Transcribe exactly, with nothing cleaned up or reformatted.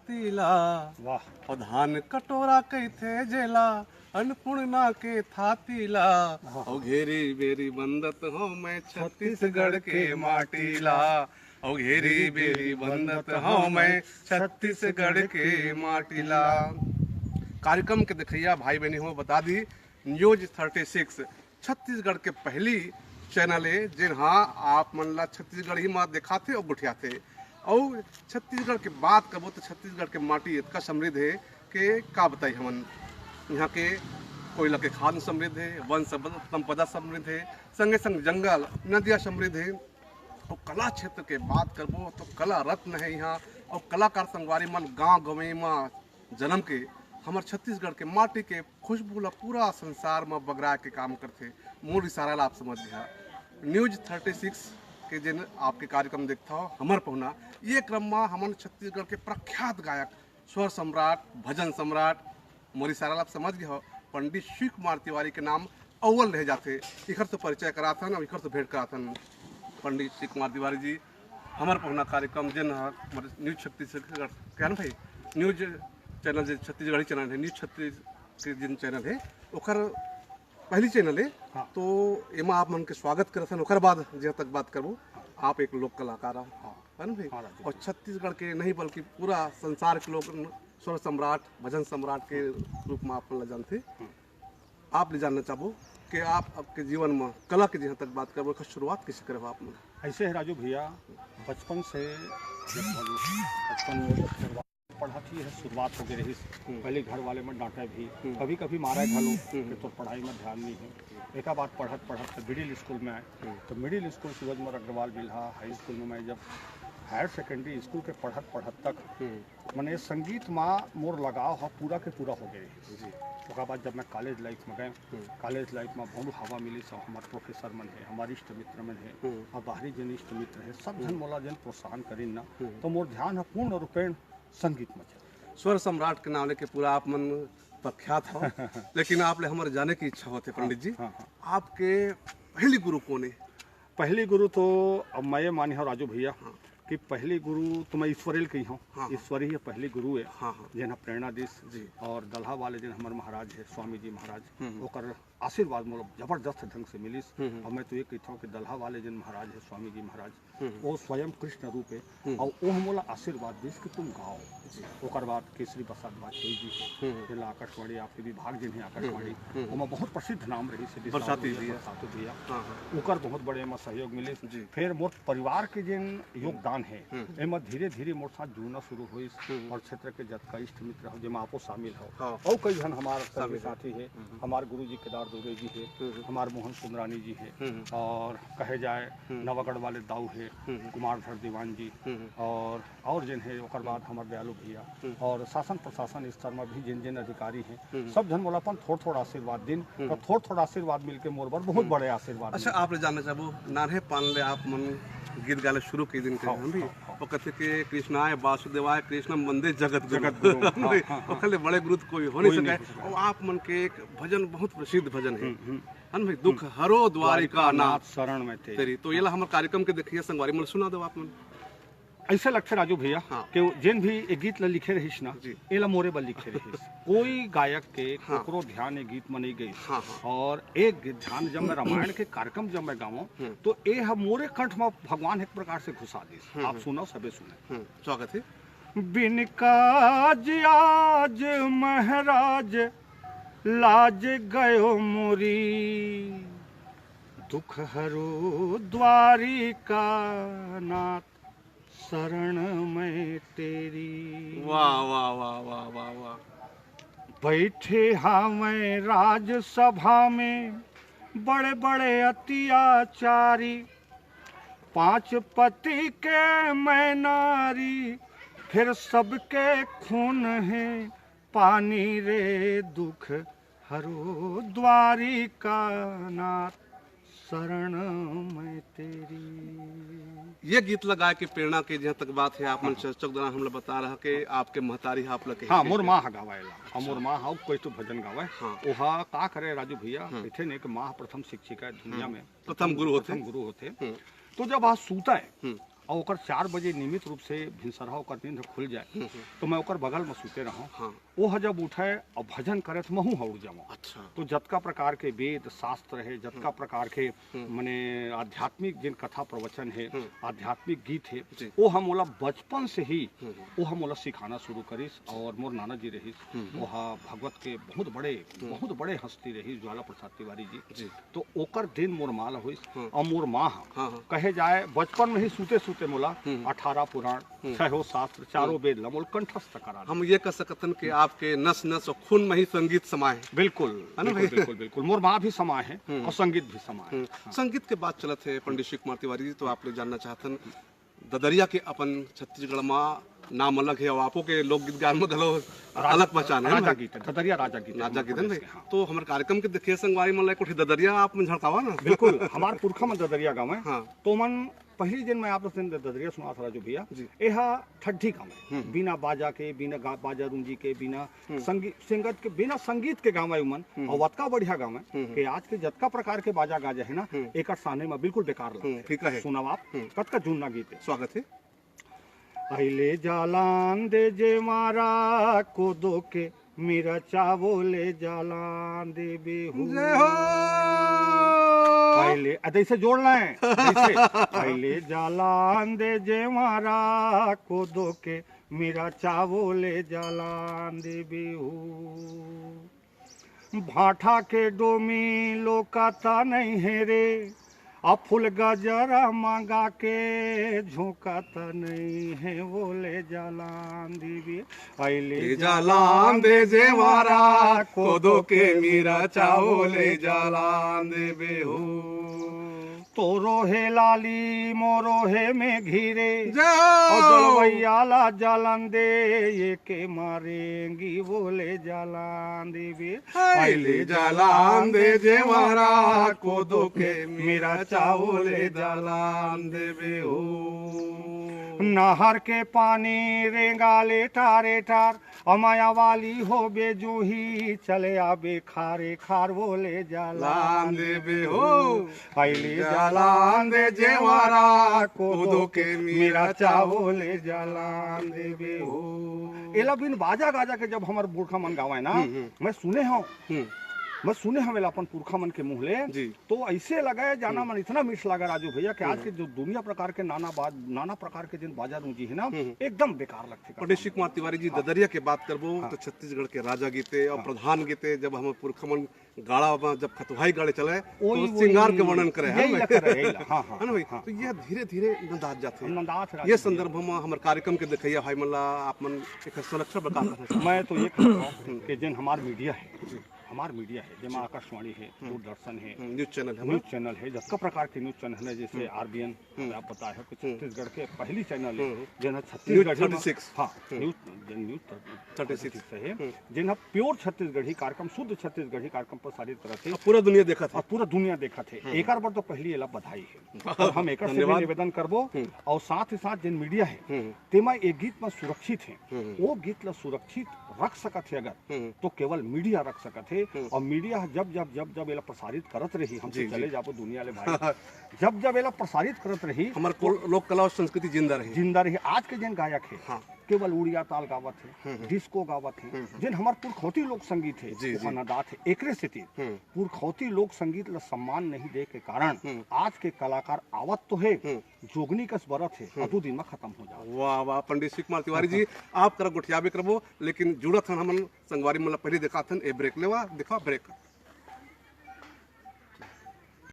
तीला। वाह। अउ धान कटोरा कहिथे जेला, अन्नपूर्णा के थाती ला। वाह। अउ घेरी बेरी बंदत हौं मैं छत्तीसगढ़ के माटी ला। अउ घेरी बेरी बंदत हौं मैं छत्तीसगढ़ के माटी ला। कार्यक्रम के देखइया भाई बहिनी हो, बता दी, न्यूज थर्टी सिक्स छत्तीसगढ़ के पहली चैनल हे, जेन हा आप मन ला छत्तीसगढ़ी म दिखाथे अउ गोठियाथे। अउ छत्तीसगढ़ के बात करबो तो छत्तीसगढ़ के माटी इतका समृद्ध हे के का बताई हमन। यहाँ के कोयला के खान समृद्ध हे, वन संपदा, संपदा समृद्ध हे, संगे संग जंगल, नदिया समृद्ध हे। अउ कला क्षेत्र के बात करबो तो कला रत्न हे यहाँ। अउ कलाकार संगवारी मन गांव गंवई म जन्म के हमर छत्तीसगढ़ के माटी के खुशबू ला पूरा संसार म बगराए के काम करथे। मोर इशारा ला आप समझ लिहा। न्यूज थर्टी सिक्स के जेन आपके कार्यक्रम देखत हव, हमर पहुना, ये क्रम म हमन छत्तीसगढ़ के प्रख्यात गायक, स्वर सम्राट, भजन सम्राट, मोर इशारा ला आप समझ गे हव, पंडित शिव कुमार तिवारी के नाम अव्वल रह जाथे। इखर से परिचय कराथन अउ इखर से भेंट कराथन। पंडित शिव कुमार तिवारी जी, हमर पहुना कार्यक्रम जेन ह हमर न्यूज छत्तीसगढ़, क्या ना भाई, न्यूज चैनल, जे छत्तीसगढ़ी चैनल हे, न्यूज छत्तीस के जेन चैनल हे, ओकर पहली चैनल हे। हाँ। तो एमा आप मन के स्वागत करत हन। ओकर बाद जहाँ तक बात करबो, आप एक लोक कलाकार हव, हाँ। है ना भाई? हाँ, राजू अउ जी। छत्तीसगढ़ के नहीं बल्कि पूरा संसार के लोग स्वर सम्राट, भजन सम्राट के रूप में आप मन ला जानथे। हम्म। आप ले जानना चाहबो कि आप आपके जीवन में कला के जहाँ तक बात करबो, एकर शुरुआत कैसे करे हो आप मन? ऐसे है राजू भैया, बचपन से जब हम बचपन में जब शुरुआत, पढ़त ही है, शुरुआत हो गई रही। हम्म। पहले घर वाले में डांटे भी, हम्म। कभी-कभी मारे घलो हम्म। कि तोर पढ़ाई में ध्यान नहीं है। एक बाद पढ़त पढ़त तो मिडिल स्कूल में आए, हम्म। तो middle school Suraj Kumar Agrawal Bilha, high school में मैं जब हायर सेकेंडरी स्कूल के पढ़त पढ़त तक हम्म। मने संगीत मा मोर लगाव ह पूरा के पूरा हो गए रहिस। जी। ओकर बाद जब मैं कॉलेज लाइफ में गए, हम्म। कॉलेज लाइफ में बहुत हवा मिलिस, हमार प्रोफेसर मन हे, हमार इष्ट मित्र मन हे, हम्म। और बाहरी जन इष्ट मित्र हे, सब जन हम्म। मोला जन प्रोत्साहन करिन ना, हम्म। तो मोर ध्यान ह पूर्ण रूपेण संगीत में चले। स्वर सम्राट के नाम लेके पूरा आप मन प्रख्यात हो, लेकिन आप ले हमर जाने की इच्छा होथे, हाँ, पंडित जी, हाँ, हाँ। आपके पहली गुरु कौन है? पहली गुरु तो अब मैं ये माने हूँ राजू भैया हाँ। कि पहली गुरु तो मैं ईश्वरी ल कही हूँ। हाँ, हाँ। ईश्वरी ही पहली गुरु है, हाँ, हाँ। जेन ह प्रेरणा दिस। जी। और दलहा वाले जेन हमर महाराज है, स्वामी जी महाराज, हम्म, हम्म। ओकर आशीर्वाद मोला जबरदस्त ढंग से मिलिस। हम्म, हम्म। और मैं तो ये कहता हूँ कि दलहा वाले जेन महाराज है, स्वामी जी महाराज, हम्म, हम्म। वो स्वयं कृष्ण रूप है। हम्म। और वो मोला आशीर्वाद दिस कि तुम गाओ। जी। ओकर बाद केसरी प्रसाद वाजपेयी जी है, हम्म, हम्म। जेला आकाशवाणी आपके विभाग जेन है आकाशवाणी, हम्म, हम्म। ओमा बहुत प्रसिद्ध नाम रहिस है, बरसाती विशाल भैया। बरसाती भैया। हाँ, हाँ। ओकर बहुत बड़े एमा सहयोग मिलिस। जी। फिर मोर परिवार के जेन हम्म। योगदान है, हम्म। एमा धीरे-धीरे मोर साथ जुड़ना शुरू होइस हम्म। और क्षेत्र के जतका इष्ट मित्र हो, जेमा आपो शामिल हो, हाँ। और कई झन हमार संगी शामिल है। साथी है, हम्म। हमार गुरु जी केदार दुबे जी है, हम्म। हमार मोहन सुंदरानी जी है, हम्म। और कहे जाए हम्म। नवागढ़ वाले दाऊ है, हम्म। कुमारधर दीवान जी, हम्म। और और जेन हे ओकर बाद हम्म। हमर दयालु भैया हम्म। और शासन प्रशासन स्तर में भी जेन जेन अधिकारी हैं, हम्म। सब झन मोला अपन थोड़ थोड़ आशीर्वाद दिन, हम्म। तो थोड़ थोड़ आशीर्वाद मिलके मोर बर बहुत हम्म। बड़े आशीर्वाद अच्छा, मिले। आप ले जानना चाहबो, नान्हे पान ले आप मन गीत गाले शुरू के दिन के हाँ, हम भी, हाँ, हाँ। वो कहते कि कृष्णाय वासुदेवाय कृष्णम वंदे जगत गुरु। जगत गुरु, हाँ, हाँ, हाँ। ओखर ले बड़े गुरु तो कोई हो कोई नहीं नहीं सके। हो सके। और आप मन के एक भजन, बहुत प्रसिद्ध भजन है, हम्म, हम्म। है ना भाई, दुख हम्म। हरो द्वारिका द्वारिका नाथ नाथ शरण में तेरी। तेरी। तो ये ला हमर कार्यक्रम के देखिए संगवारी मन सुना दो आप मन। ऐसे लगथे राजू भैया हाँ। कि वो जेन भी ये गीत ला लिखे रहिस ना, जी। एला मोरे बर लिखे रहिस। कोई गायक के हाँ। कोकरो ध्यान ये गीत में नहीं गई। हाँ, हाँ। और एक गीत ध्यान जब मैं रामायण के कार्यक्रम जब मैं गाऊं, हम्म। तो ये ह मोरे कंठ में भगवान एक प्रकार से घुसा दिस। हम्म, आप हम्म। सुनो, सबे सुने। हम्म, स्वागत है। बिन काज आज महाराज लाज गयो मोरी, दुख हरो द्वारिका नाथ शरण में तेरी। वाह, वाह, वाह, वाह, वाह, वाह। बैठे हावै राजसभा में बड़े बड़े अत्याचारी, पांच पति के मैं नारी, फिर सबके खून है पानी रे, दुख हरो द्वारिका नाथ शरण में तेरी। ये गीत ला गाय के प्रेरणा के जहाँ तक बात है, आप मन हाँ। चर्चा के दौरान हमला बता रहा कि आपके महतारी हा आप ला कहे हाँ, के मोर है। माँ हा गावाए ला। हाँ, मोर अच्छा। माँ हा कोई तो भजन गावाए। हाँ। ओहा का करे राजू भैया, हम्म। कथे ने कि माँ प्रथम शिक्षिका है दुनिया हम्म। में। प्रथम गुरु होथे। प्रथम गुरु होथे। हम्म। तो जब आज सूता है, हम्म। अउ ओकर चार बजे नियमित रूप से भिनसरहा ओकर नींद खुल जाए, हम्म, हम्म। तो मैं ओकर बगल में सुते रहूं। हाँ। ओह जब उठे अउ भजन करे, तो महूं ह उठ जाऊं। अच्छा। तो जतका प्रकार के वेद शास्त्र हे, जतका हम्म। प्रकार के हम्म। मने आध्यात्मिक जिन कथा प्रवचन हे, हम्म। आध्यात्मिक गीत हे, जी। वो हम ओला बचपन से ही, हम्म, हम्म। वो हम ओला सिखाना शुरू करिस। जी। और मोर नाना जी रहिस, हम्म, हम्म। वो हा भगवत के बहुत बड़े, हम्म। बहुत बड़े हस्ती रहिस, ज्वाला प्रसाद तिवारी जी। जी। तो ओकर दिन मोर माँ ला होइस, हम्म। और मोर माँ हा, हाँ, हाँ। कहे जाए, बचपन में ही सूते सूते मोला हम्म। अठारह पुराण, हम्म। छहो शास्त्र, चारों हम्म। वेद ला मोला कंठस्थ करा दे। हम ये कह सकथन कि आपके नस नस और खून में ही संगीत समाए है। बिल्कुल, है ना बिल्कुल, भाई? बिल्कुल, बिल्कुल। मोर माँ भी समाए है हम्म। और संगीत भी समाए है। हम्म। हाँ। संगीत के बात चलत है, पंडित शिव कुमार तिवारी जी, तो आप लोग जानना चाहथन, ददरिया के अपन छत्तीसगढ़ में नाम अलग है और आपो के लोकगीत गायन में घलो राज-, अलग पहचान है राजा भाई। गीत है, ददरिया राजा गीत है राजा हमारे गीत है प्रदेश भाई। के, हाँ। तो हमारे कार्यक्रम के देखिए संगवारी मन ला एक कोठी ददरिया आप मन झड़कावा ना। बिल्कुल, हमार पुरखा मन ददरिया गावे। हाँ। तो मन पहली दिन मैं आप लोग से ददरिया सुनात हरा जो भैया, जी। एहा ठड्डी गाँव है। हम्म। बिना बाजा के, बिना गा-, बाजा रुंजी के, बिना हम्म। संगीत, संगत के, बिना संगीत के गाँव है उमन, हम्म। और वतका बढ़िया गाँव है हम्म। कि आज के जतका प्रकार के बाजा गाजा है ना, हम्म। एकर सामने में बिल्कुल बेकार लगता हम्म, है। ठीक है। सुनाओ आप, हम्म। कतका जुन्ना गीत है। स्वागत है। अइले जालान दे जेवारा कोदो के, मिरचा बोले जालान दे बेहू। जय हो। अइले, अ, जैसे जोड़ना है, जैसे। अइले जालान दे जेवारा कोदो के, मिरचा बोले जालान दे बेहू। भाठा के डोमी लोकाता नहीं है रे, आ फूल गजरा मंगा के झोंकाता नहीं है, बोले जालान देवी। अइले ले जालान दे जेवारा, कोदो के मिरचा बोले जालान देवी हो। तोरो हे लाली, मोरो हे में घिरे, जय हो। और जलवैया ला जालान दे, ये के मारेंगी बोले जालान देवी। अइले जालान दे जेवारा, कोदो के मिरचा बोले जालान देवी हो। नहर के पानी रेंगा ले टारे टार, अमाया वाली हो बेजूही, चले आबे खारे खार बोले जालान लान देबे हो। अइले जालान दे जेवारा, कोदो के मिरचा बोले जालान देबे हो। एला बिन बाजा गाजा के जब हमर पुरखा मन गावय ना, हम्म, हम्म। मैं सुने हूँ, हम्म। मैं सुने हूँ एला अपन पुरखा मन के मुँह ले, जी। तो ऐसे लगा है जाना हम्म। मन इतना मिस लगा राजू भैया कि आज हम्म। के जो दुनिया प्रकार के नाना बाज-, नाना प्रकार के जिन बाजा रूंजी है ना, हम्म। एकदम बेकार लगथे। पंडित शिव कुमार तिवारी जी, हाँ। ददरिया के बात करबो, हाँ। तो छत्तीसगढ़ के राजा गीते और हाँ। प्रधान गीते, जब हम पुरखा मन गाड़ा में जब खतुहाई गाड़े चले, ओई, तो ओई, श्रृंगार के ओई, वर्णन करे, है यही ना? लग रहा है, यही लग-, हाँ, हाँ, है ना भाई? हाँ। तो ये धीरे-धीरे नंदात जाथे। नंदात राजू ये भैया। संदर्भ में हमर कार्यक्रम के देखैया भाई मन ला आप मन एक संरक्षण प्रकार करना चाहिए। मैं तो ये कहता हूँ हम्म। कि जिन हमार मीडिया है, जी। हमार मीडिया है, जेमा जी। आकाशवाणी है, हम्म। दूरदर्शन है, हम्म, न्यूज़ चैनल है, न्यूज़ चैनल है, जतका प्रकार के न्यूज़ चैनल है, जैसे हम्म। आरबीएन, हम्म। आप पता है कि हम्म। छत्तीसगढ़ के पहली चैनल है, हम्म। जेन ह न्यूज़ छत्तीसगढ़ में, थर्टी सिक्स। हाँ, हम्म। News, news thirty six. Thirty six है, हम्म। जेन ह प्योर छत्तीसगढ़ी कार्यक्रम, शुद्ध छत्तीसगढ़ी कार्यक्रम प्रसारित करत है। अब पूरा दुनिया देखत है। और पूरा दुनिया देखत है। हम्म। एकर बर तो पहली एला बधाई है। और हम एकर से भी धन्यवाद। निवेदन करबो हम्म। और साथ ही साथ जेन मीडिया है, हम्म। तेमा ये गीत में सुरक्षित है, हम्म। वो गीत ला सुरक्षित रख सकत है अगर, हम्म। तो केवल मीडिया रख सकत है। हम्म। और मीडिया जब, जब, जब, जब एला प्रसारित करत रही, हम जी, तो चले जी। जाबो दुनिया ले भाई। जब, जब एला प्रसारित करत रही, हमर तो को-, लोक कला और संस्कृति जिंदा रही। जिंदा रही। आज के जिन गायक है, हाँ। केवल उड़िया ताल गावत है, हम्म, हम्म। डिस्को गावत है, हम्म, हम्म। जिन हमर पुरखौती लोक संगीत है, जी, वो जी। नंदात है। एकरे सेती हम्म। पुरखौती लोक संगीत ला सम्मान नहीं दे के कारण हम्म। आज के कलाकार आवत तो है, हम्म। जोगनी कस बरत है, हम्म। अदू दिन में खत्म हो जावत। वाह, वाह, पंडित शिव कुमार तिवारी जी, आप करा गोठियाबे करबो, लेकिन जुड़त हन हमन संगवारी मन ला पहले देखाथन, ए ब्रेक लेवा, देखा ब्रेक।